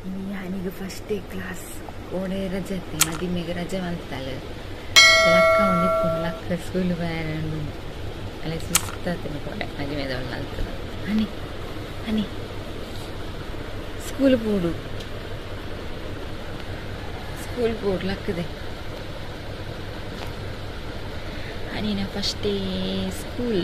ಹನಿಗೆ first day class ಕೋಡೆ ರಜೆ ಮದಿಮೆಗೆ ರಜೆ ಮಲ್ತಾಳೆ ಲಕ್ಕ ಒಂದಿಪ್ಪುಂಡು ಲಕ್ಕ ಸ್ಕೂಲ್ ಬೇರೆ ಅಲ್ಲ ಸುಸ್ತಾತನ ಕೋಡೆ ಮದಿಮೆದವಳು ಅಲ್ತದ ಹನಿ ಹನಿ ಸ್ಕೂಲ್ ಪೋಡು ಸ್ಕೂಲ್ ಪೋಡು ಲಕ್ಕದೆ ಹನಿನ ಫಸ್ಟ್ ಡೇ ಸ್ಕೂಲ್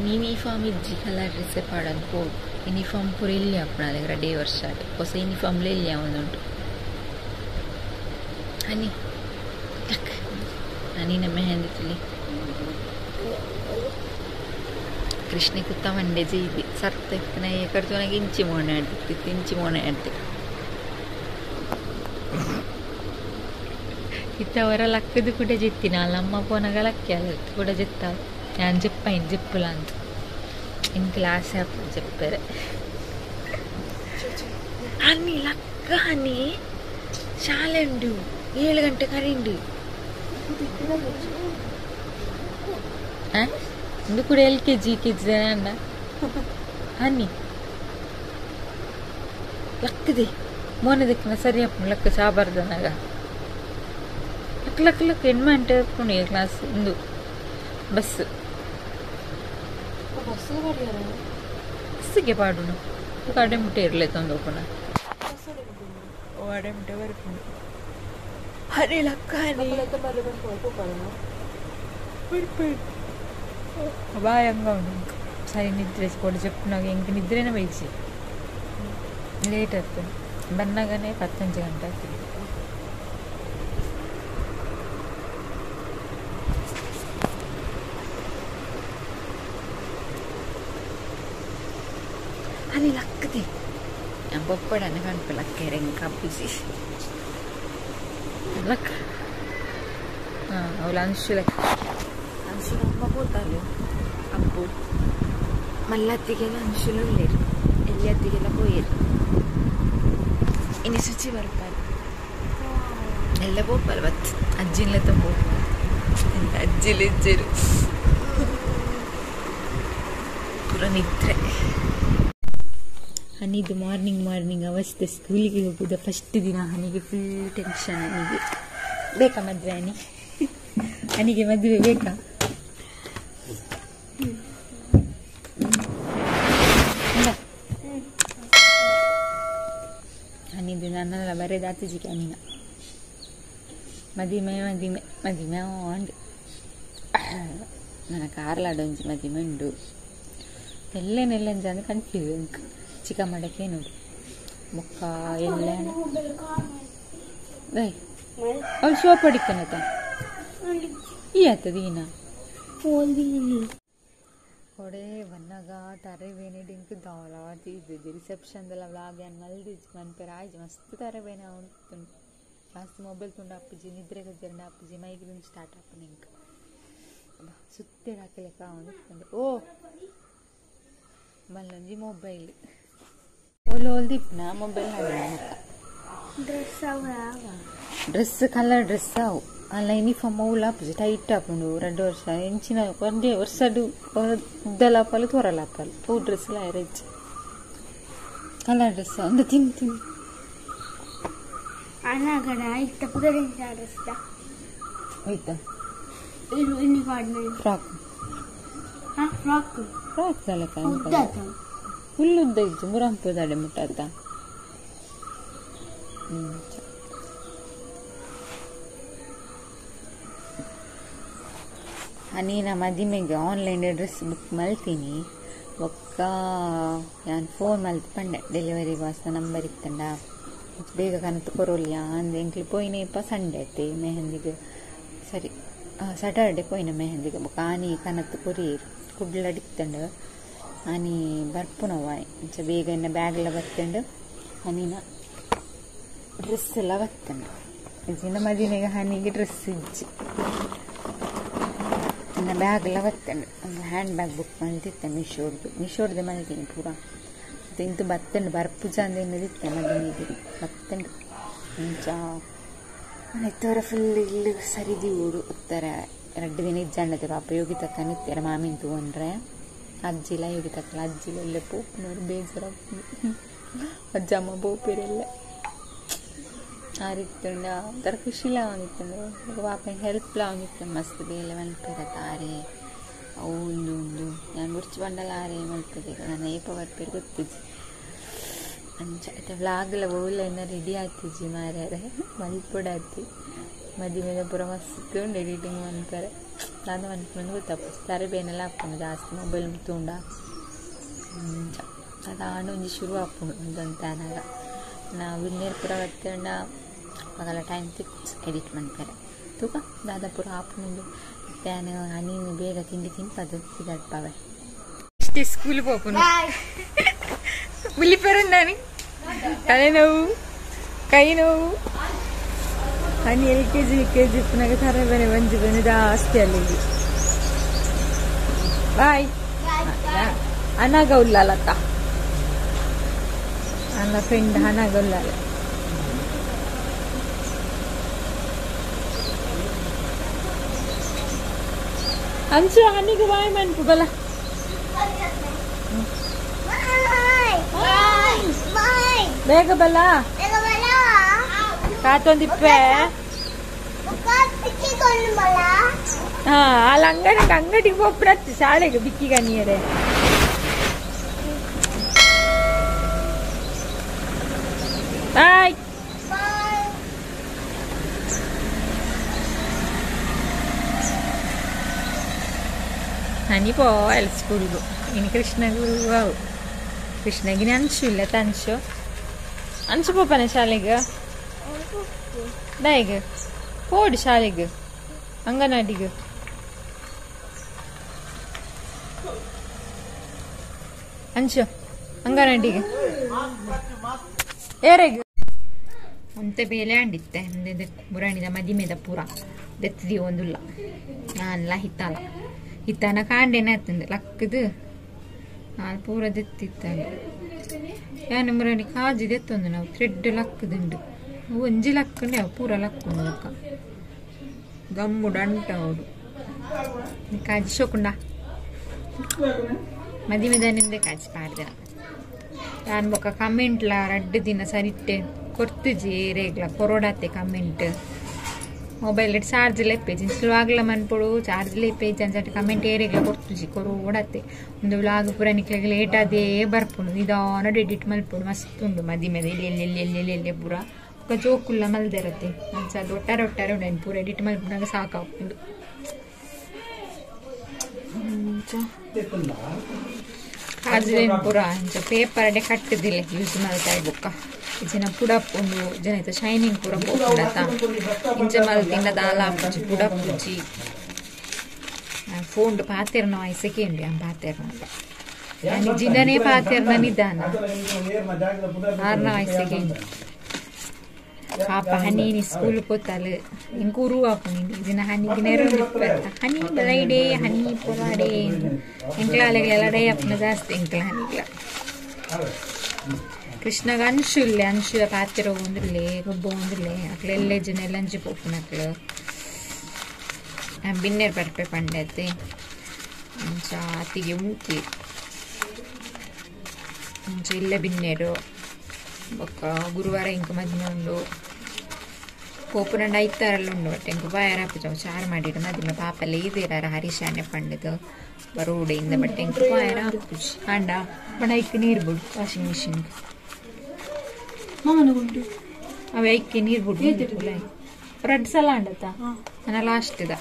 ಯೂನಿಫಾರ್ಮ್ ಇಜ್ಜಿ ಕಲರ್ ಡ್ರೆಸ್ ಪಾಡೊಂದು ಪೋಡು ಯೂನಿಫಾರ್ಮ್ ಪೂರ ಇಲ್ಲಿ ಅಪ್ಪಣ ರೆಡಿ ವರ್ಷ ಹೊಸ ಯೂನಿಫಾರ್ಮ್ಲ ಇಲ್ಲಿ ಉಂಟು ಹನಿ ಲಕ್ ಹನಿನ ಮೆಹಂದಿ ತುಲಿ ಕೃಷ್ಣ ಕುತ್ತ ಮಂಡೆ ಜೀದಿ ಸರ್ತ ಇತ್ತನ ಕಡ್ತುನಾಗ ಇಂಚಿ ಮೋಣೆ ಆಡ್ತಿತ್ತು ಇಂಚಿ ಮೋಣೆ ಆಡ್ತಿ ಇತ್ತವರ ಲಕ್ಕದು ಕೂಡ ಜಿತ್ತಿನ ಅಲ್ಲಮ್ಮ ಪೋನಾಗ ಲಕ್ಕಿ ಅಲ್ಲ ಕೂಡ ಜಿತ್ತ ನಾನು ಜಿಪ್ಪೈನ್ ಜಿಪ್ಪುಲ ಅಂತ ಇನ್ ಕ್ಲಾಸ್ ಜಪ್ಪರೆ ಹನಿ ಲಕ್ಕ ಹನಿ ಶಾಲೆ ಉಂಡು 7 ಗಂಟೆ ಕರಿಂಡು ಇಂದು ಕೂಡ L K G K G ಅಣ್ಣ ಹನಿ ಲಕ್ಕದೆ ಮೋನೆ ದಿಕ್ಕನ ಸರಿ ಅಪ್ಪ ಲಕ್ಕ ಸಾಬಾರ್ದನಾಗ ಲಕ್ಕ ಲಕ್ಕ ಲಕ್ಕ ಎಣ್ಮ ಗಂಟೆ ಪುಣಿ ಕ್ಲಾಸ್ ಇಂದು ಬಸ್ ಬಸ್ಸಿಗೆ ಪಾಡುನು ಕಡೆ ಮುಟ್ಟೆ ಇರಲೇ ತಂದು ಹೋಗೋಣ ಅಡೆ ಮುಟ್ಟೆ ಬರ್ಪುಂಡು ಹನಿ ಲಕ್ಕ ಹನಿ ಬಾಯಂಗ ಉಂಟು ಸರಿ ನಿದ್ರೆ ಕೊಡು ಚೆಪ್ಪುನಾಗ ಎಂಕ್ ನಿದ್ರೆನೇ ಬೈಜಿ ಲೇಟ್ ಆಗ್ತದೆ ಬನ್ನಾಗನೇ 15 ಗಂಟೆ ಆಗ್ತದೆ ಹನಿ ಲಕ್ಕದೆ ಪೊಪ್ಪಡನ ಕಣ್ಪು ಲಕ್ಕೆರೆ ಕಬ್ಬುಜಿ ಲಕ್ಕ ಹಾಂ ಅವಳು ಅನ್ಶು ಲಕ್ಕ ಅನ್ಶು ಅಮ್ಮ ಪೋತಾಳು ಅಪ್ಪು ಮಲ್ಲತ್ತಿಗೆಲ್ಲ ಅನ್ಶುಲು ಉಳ್ಳೇರು ಎಲ್ಲಿಯತ್ತಿಗೆಲ್ಲ ಪೋಯೇರು ಇನ್ನು ಶುಚಿ ಬರ್ಪಾರು ಎಲ್ಲ ಪೋಪಲ್ ಬತ್ ಅಜ್ಜಿನ್ಲೆ ತುಂಬ ಅಜ್ಜಿಲಿ ಇಜ್ಜೇರು ಪೂರ ನಿದ್ರೆ ಹನಿದು ಮಾರ್ನಿಂಗ್ ಮಾರ್ನಿಂಗ್ ಅವಸ್ಥೆ ಸ್ಕೂಲಿಗೆ ಹೋಗುದು ಫಸ್ಟ್ ದಿನ ಹನಿಗೆ ಫುಲ್ ಟೆನ್ಷನ್. ಹನಿಗೆ ಬೇಕಾ ಮದುವೆ? ಹನಿ ಹನಿಗೆ ಮದುವೆ ಬೇಕಾ? ಹನಿದು ನನ್ನೆಲ್ಲ ಬರೆದಾತಿಜಿಗೆ ಹನಿನ ಮದಿಮೆ ಮದಿಮೆ ಮದಿಮೆ ಆಂಡ್ ನನ್ನ ಕಾರ್ಲಾಡೊಂಜಿ ಮದಿಮೆ ಉಂಡು ಎಲ್ಲೇನೆಲ್ಲಂಜ ಅಂದ್ರೆ ಕನ್ಫ್ಯೂಸ್. ಚಿಕ್ಕ ಮಾಡಕ್ಕೆ ನೋಡಿ ಮುಕ್ಕ ಎಲ್ಲ ಅವಳು ಶೋಪ್ ಹೊಡಿತಾನತ ಈ ಆತದ ಈನ ಕೊಡೆ ಬನ್ನಾಗ ತರೆ ಬೇನೆ ಡಿಂಕ್ ದಾಲಾತಿ ರಿಸೆಪ್ಷನ್ದೆಲ್ಲ ವ್ಲಾಗ್ ಏನು ಮಲ್ದಿಜ್ ಮನ್ಪೆರ ಆಯ್ಜಿ ಮಸ್ತ್ ತರೆ ಬೇನೆ ಉಂಟು. ಜಾಸ್ತಿ ಮೊಬೈಲ್ ತುಂಡು ಅಪ್ಪುಜಿ ನಿದ್ರೆ ಕಜ್ಜರಂಡ ಅಪ್ಪುಜಿ ಮೈಗ್ರೇನ್ ಸ್ಟಾರ್ಟ್ ಆಪುನ ಇಂಕ್ ಸುತ್ತೇಡು ಹಾಕಲೆಕ್ಕ ಉಂಟು. ಓ ಮಲ್ಲೊಂಜಿ ಮೊಬೈಲ್ ಓಲ್ ಓಲ್ದಿಪ್ನ ಮೊಬೈಲ್ ಡ್ರೆಸ್ ಕಲರ್ ಡ್ರೆಸ್ ಅವು ಅಲ್ಲ ಯೂನಿಫಾರ್ಮ್ ಅವುಲ ಆಪುಜಿ ಟೈಟ್ ಆಪುಂಡು. 2 ವರ್ಷ ಎಂಚಿನ ಒಂದೇ ವರ್ಷಡು ಉದ್ದಲಾಪಲು ತೋರಲಾಪಲು ಪೂ ಡ್ರೆಸ್ ಎಲ್ಲ ಎರಜ್ ಕಲರ್ ಡ್ರೆಸ್ ಒಂದು ತಿನ್ ತಿನ್ ಹೋಯ್ತಾ ಫ್ರಾಕ್ ಫ್ರಾಕ್ ಫುಲ್ ಉದ್ದ ಇಜ್ಜಿ ಮುರಂಪುದಾಡೆ ಮುಟ್ಟಾತ. ನೀನ ಮದಿಮೆಗೆ ಆನ್ಲೈನ್ ಡ್ರೆಸ್ ಬುಕ್ ಮಲ್ತೀನಿ ಒಕ್ಕ ನಾನು ಫೋನ್ ಮಲ್ತ್ ಪಂಡೆ ಡೆಲಿವರಿ ಬಾಸ್ನ ನಂಬರ್ ಇತ್ತಂಡ ಬೇಗ ಕನತು ಕೊರೋಲಿಯಾ ಅಂದ್ ಎಂಕ್ಲು ಪೋಯಿನೇಪ ಸಂಡೆ ಐತೆ ಮೆಹಂದಿಗೆ ಸರಿ ಸ್ಯಾಟರ್ಡೆ ಪೋಯಿನ ಮೆಹಂದಿಗೆ ಬೊಕ್ಕ ಆನಿ ಕನತು ಕೊರಿಯರು ಕುಡ್ಲಡಿತ್ತಂಡು ಆನಿ ಬರ್ಪುನವ ಇಂಚ ಬೇಗ ಇನ್ನ ಬ್ಯಾಗ್ಲ ಬತ್ತಂಡು ಹನಿನ ಡ್ರೆಸ್ ಎಲ್ಲ ಬತ್ತಂಡು ಇಜ್ಜಿನ ಮದಿಮೆಗೆ ಹನಿಗೆ ಡ್ರೆಸ್ ಇಜ್ಜಿ ಇನ್ನು ಬ್ಯಾಗ್ ಎಲ್ಲ ಬತ್ತಂಡು ಒಂದು ಹ್ಯಾಂಡ್ ಬ್ಯಾಗ್ ಬುಕ್ ಮಲ್ತಿತ್ತೆ ಮೀಶೋಡ್ದು ಮೀಶೋಡ್ದೆ ಮಲ್ತೀನಿ ಪೂರ ಇಂತು ಬತ್ತಂಡು ಬರ್ಪುಜ ಅಂದ ಮದಿಮೆಗೆ ಬತ್ತಂಡು ಇಂಚ ಇತ್ತವರ ಫುಲ್ ಇಲ್ಲಿ ಸರಿದಿ ಊಡು ಉತ್ತರ 2 ದಿನ ಇಜ್ಜಾಂಡತೆ ಪಾಪ ಯೋಗಿ ತಕ್ಕನಿತ್ತರ ಮಾಮಿನ್ ತೂವನ್ರೆ ಅಜ್ಜಿಲ ಯೋಗಿ ತಕ್ಕಲ ಅಜ್ಜಿಲ ಎಲ್ಲ ಪೋಪುನವರು ಬೇಜಾರಾಗ್ತದೆ. ಅಜ್ಜಮ್ಮ ಬೋಪೇರೆಲ್ಲ ಆರಿತ್ತುಂಡ ಒಂಥರ ಖುಷಿಲ ಆವೊಂದಿತ್ತುಂಡು ಪಾಪ ಹೆಲ್ಪ್ಲ ಆವೊಂದಿತ್ತು ಮಸ್ತ್ ಬೇಲೆ ಮಲ್ಪೆರ ತಾರೆ ಅವು ಉಂದು ಉಂದು ಯಾನ್ ಬುಡ್ಚಿ ಪಂಡಲ ಆರೆ ಮಲ್ಪೆರ್ ನನ್ನ ಏಪ ಬರ್ಪೆರ್ ಗೊತ್ತಿಜ್ಜಿ ಅಂಚ ಇತ್ತೆ ವ್ಲಾಗ್ಲ ಓಲ ಎನ್ನ ರೆಡಿ ಆತಿಜ್ಜಿ ಮಾರ್ಯಾರೆ ಮಲ್ಪೊಡಾತಿ ಮದಿಮೆದ ಪೂರ ಮಸ್ತ್ ಉಂಡು ಎಡಿಟಿಂಗ್ ಮನ್ಪೆರೆ ದಾದ ಮನ್ಪುಂಡು ಗೊತ್ತಪ್ಪ ತರೆ ಬೇನೆಲ್ಲ ಆಪುಂಡು ಜಾಸ್ತಿ ಮೊಬೈಲ್ ತೂಂಡ ಅಂಚ ಅದಾಂಡ ಒಂಜಿ ಶುರು ಆಪುಂಡು ಒಂದೊಂತೆ ಆನಗ ನಾವು ಬಿನ್ನೇರು ಪೂರ ಬತ್ತಂಡ ಪಗಲ ಟೈಮ್ ತಿಕ್ಸ್ ಎಡಿಟ್ ಮನ್ಪೆರೆ ತೂಕ ದಾದ ಪೂರ ಆಪುಂಡು ಇತ್ತೆ ಹನಿ ಬೇಗ ತಿಂಡಿ ತಿನ್ಪದು ಪಿದಡ್ಪವೆ ಇಷ್ಟೇ ಸ್ಕೂಲ್ ಪೋಪುನು ಬುಲಿಪೆರುಂದಾನಿ ತಲೆನೋವು ಕೈ ನೋವು Honey L K G K G ಪುನಗ ತರೆ ಬೇನೆ ಒಂಜಿ ಬೇನೆ ಜಾಸ್ತಿ ಅಲ್ಲಿ ಬಾಯ್ ಅನಾಗ ಉಲ್ಲಾಲತ್ತ ನನ್ನ ಫ್ರೆಂಡ್ ಅನಾಗ ಉಲ್ಲಾಲ ಅಂಚು ಹನಿಗೆ ಬಾಯ್ ಮನ್ಪು ಬಲ ಬೇಗ ಬಲ ಕಾತೊಂದಿಪ್ಪೆ ಹಾ ಅಲ್ಲಿ ಅಂಗಡಿ ಅಂಗಡಿಗೆ ಹೋಗ್ಬಿಡತ್ತೆ ಶಾಲೆಗೆ ಬಿಕ್ಕಿಗ ನೀರೇ ಬಾಯ್ ಹನಿ ಪೋಯಲ್ ಸ್ಕೂಲ್ಗು ಇನ್ನು ಕೃಷ್ಣಗೂ ಅವು ಕೃಷ್ಣಗಿನ ಅಂಚು ಇಲ್ಲ ತಂಚು ಅಂಚು ಪೋಪನೆ ಶಾಲೆಗೆ ದಾಯಿಗೆ ಪೋಡು ಶಾಲೆಗೆ ಅಂಗನವಾಡಿಗೆ ಅಂಚು ಅಂಗನವಾಡಿಗೆ ಏರೆಗ್ ಒಂತೆ ಬೇಲೆ ಅಂಡಿತ್ತೆ ಮುರಾಣಿದ ಮದಿಮೆದ ಪೂರ ದೆತ್ತದಿ ಒಂದುಲ್ಲ ನಾನ್ಲ ಹಿತ್ತಾಲ ಹಿತ್ತಾನ ಕಾಂಡೇನೆ ಆತಂದು ಲಕ್ಕದು ನಾನು ಪೂರ ದೆತ್ತಿತ್ತಾನೆ ಯಾನು ಮುರಾಣಿ ಕಾಜಿ ದೆತ್ತೊಂದು ನಾವು ಥ್ರೆಡ್ ಲಕ್ಕದುಂಡು ಒಂಜಿ ಲಕ್ಕಂಡೆ ಅವು ಪೂರ ಲಕ್ಕುಂಡು ಲಕ್ಕ ಗಮ್ಮುಡು ಅಂಟ ಅವಡು ಕಾಜಿ ಶೋಕುಂಡ ಮದಿಮೆದನಿಂದೆ ಕಾಜಿ ಪಾಡ್ದೆ ನಾನು ಬೊಕ್ಕ ಕಮೆಂಟ್ಲ ರಡ್ಡು ದಿನ ಸರಿಟ್ಟೆ ಕೊರ್ತುಜಿ ಏರೇಗ್ಲ ಕೊರೋಡಾತೆ ಕಮೆಂಟ್ ಮೊಬೈಲ್ ಚಾರ್ಜ್ ಲೆಪ್ಪೇಜಿ ವ್ಲಾಗ್ಲ ಮನ್ಪೊಡು ಚಾರ್ಜ್ ಲೆಪ್ಪೇಜ್ ಅಂಚ ಕಮೆಂಟ್ ಏರೇಗ್ಲ ಕೊರ್ತುಜಿ ಕೊರೋಡಾತೆ ಒಂದು ವ್ಲಾಗ್ ಪೂರ ನಿಕ್ಲೆಗ್ ಲೇಟ್ ಅದೇ ಬರ್ಪುಂಡು ನಿಧಾನ ಎಡಿಟ್ ಮಲ್ಪೊಡು ಮಸ್ತ್ ಉಂಡು ಮದಿಮೆದ ಎಲ್ಲಿ ಎಲ್ಲಿ ಎಲ್ಲಿ ಎಲ್ಲಿ ಎಲ್ಲಿ ಪೂರ ಬೊಕ್ಕ ಜೋಕುಲ್ಲ ಮಲ್ದಿರತ್ತೆ ಅಂಚ ಅದು ಒಟ್ಟಾರೆ ಒಟ್ಟಾರೆ ಉಂಡು ಪೂರ ಎಡಿಟ್ ಮಲ್ಪುನಾಗ ಸಾಕಾಪುಂಡು ಕಾಜುಲೇನು ಪೂರ ಅಂಚ ಪೇಪರ್ ಅಡೆ ಕಟ್ಟದಿಲ್ಲ ಯೂಸ್ ಮಲ್ತಾಯಿ ಬೊಕ್ಕ ಜನ ಪುಡಪ್ಪುಂಡು ಜನ ಇತ್ತ ಶೈನಿಂಗ್ ಪೂರ ಪೋಪುಂಡತ್ತ ಇಂಚ ಮಲ್ತಿಂಡ ದಾಲ ಆಪುಜಿ ಪುಡಪ್ಪುಜಿ ಫೋನ್ ಪಾತೆರ್ನ ಐಸಕೆ ಉಂಡು ಯಾನ್ ಪಾತೆರ್ನ ಜಿಂದನೇ ಪಾತೆರ್ನ ನಿಧಾನ ಆರ್ನ ಐಸಕೆ ಉಂಡು ಪಾಪ ಹನಿ ಸ್ಕೂಲ್ ಪೋತಾಲು ಇಂಕ ಉರು ಆಪುಂಡು ಜಿನ ಹನಿಗೆ ನೆರೊಂದು ಹನಿ ಬಲೈಡೆ ಹನಿ ಪೊರಾಡೆ ಎಂಕ್ಲ ಅಲೆಗಳೆಲ್ಲ ಡೈ ಆಪುನ ಜಾಸ್ತಿ ಎಂಕ್ಲ ಹನಿಗ್ಲ ಕೃಷ್ಣಗ ಅನ್ಶುಲ್ಲೆ ಅನ್ಶುಲ ಪಾತಿರ ಒಂದುಲ್ಲೆ ಗೊಬ್ಬ ಒಂದುಲ್ಲೆ ಅಕ್ಲ ಎಲ್ಲೆ ಜನ ಎಲ್ಲ ಅಂಚಿ ಪೋಪುನ ಅಕ್ಲು ಬಿನ್ನೇರು ಬರ್ಪೆ ಪಂಡತೆ ಅಂಚ ಅತ್ತಿಗೆ ಉಂಕಿ ಅಂಚ ಇಲ್ಲ ಬಿನ್ನೇರು ಬೊಕ್ಕ ಗುರುವಾರ ಇಂಕ ಮದಿಮೆ ಉಂಡು ಪೋಪುನಂಡ ಐತಾರೆಲ್ಲ ಉಂಡು ಬಟ್ ಇಂಕ ಬಾಯಾರ ಆಪುಜ ಚಾರು ಮಾಡಿಡು ಮದಿಮೆ ಪಾಪಲ್ಲ ಈದೇರಾರ ಹರೀಶಾನೆ ಪಂಡದು ಬರೋಡೆ ಇಂದ ಬಟ್ ಇಂಕ ಬಾಯಾರ ಆಪುಜಿ ಅಂಡ ಬಣ ಐಕ್ ನೀರು ಬಿಡು ವಾಷಿಂಗ್ ಮಿಷಿನ್ ಅವೆ ಐಕ್ಕೆ ನೀರು ಬಿಡು ರಡ್ಡು ಸಲ ಅಂಡತ್ತ ನನ್ನ ಲಾಸ್ಟ್ ಇದ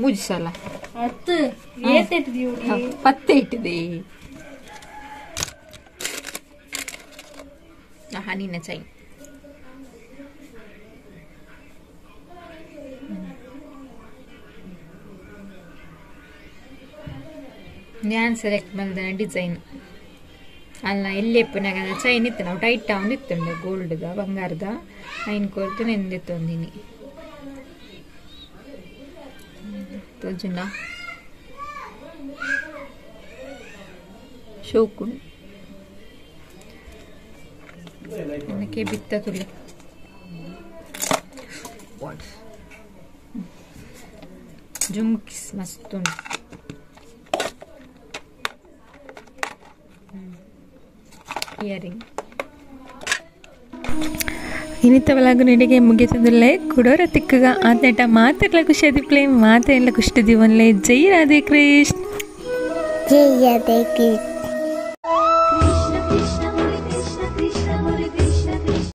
ಮೂಜಿ ಸಲ ಪತ್ತೆ ಇಟ್ಟಿದೆ ಹನಿನ ಚೈನ್ ഞാൻ ಸೆಲೆಕ್ಟ್ ಮಲ್ದನ ಡಿಸೈನ್ ಅಲ್ಲ ಎಲ್ಲೆಪ್ಪುನಾಗ ಚೈನ್ ಇತ್ತು ನಾವು ಟೈಟ್ ಆವೊಂದು ಇತ್ತುಂಡು ಗೋಲ್ಡ್ದ ಬಂಗಾರದ ಐನ್ ಕೊರ್ತು ನೆಂದೆತ್ತೊಂದಿನಿ ತೋಜುಂಡ ಶೋಕುಂಡು ನನಗೆ ಬಿತ್ತ ತುಳಿ ಜುಮ್ಕಿಸ್ ಮಸ್ತ್ ಉಂಟು. ಇಯರಿಂಗ್. ಇನ್ನಿತ ಒಳಗು ನಿಡಿಗೆ ಮುಗಿತದಲ್ಲೇ ಕುಡೋರ ತಿಕ್ಕಗ ಆತನೇಟ ಮಾತೆರ್ಲ ಖುಷಿ ಆದಿಪ್ಲೆ, ಮಾತೆರ್ಲ ಖುಷಿ ದಿವನ್ಲೆ. ಜೈ ರಾಧೆ ಕೃಷ್ಣ. ಜೈ ರಾಧೆ ಕೃಷ್ಣ.